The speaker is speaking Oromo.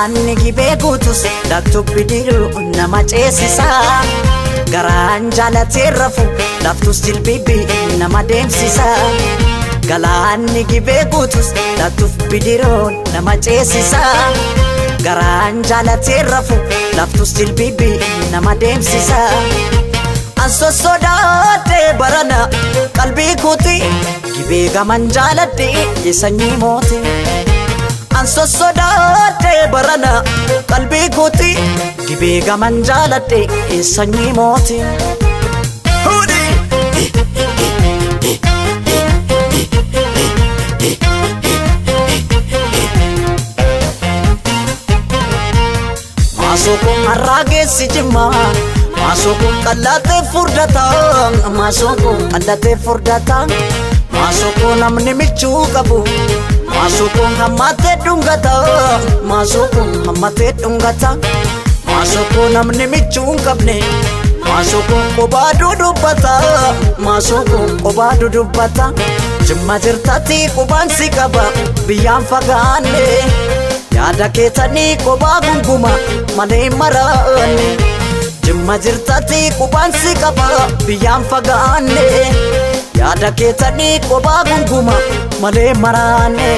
Galaanni gibee guutus laaftuu bidiruu nama ceesisa. Garaan jaalatee rafu laaftus jilbibi nama deemsisa. Galaanni gibee guutus laaftuuf bidiruun nama ceesisa. Garaan jaalatee rafu laaftus jilbibi nama deemsisa. An sossodaadhee barana qalbii kooti gibee gaman jaaladhee sanyii mooti. An sossodaadhee barana qalbii kooti gibee gaman jaaladhee sanyii mooti. Maasookuun har'aa geessi jimmaa. Maasookuun qallatee furdata. Maasookuun qallatee furdata. Maasookuun namni michuu qabu. Maasookuun hammatee dhungata. Maasookuun hammatee dhungata. Maasookuun namni michuu hin qabne. Maasookuun qobaa dudubbata. Maasookuun qobaa dudubbata. Jimma jirtatti qubaan si qaba biyyaan fagaanne. Yaada keetanii qobaa gunguma malee maraanne. Jimma jirtatti qubaan si qaba biyyaan fagaanne. Yaada keetanii qobaa gunguma malee maraanne.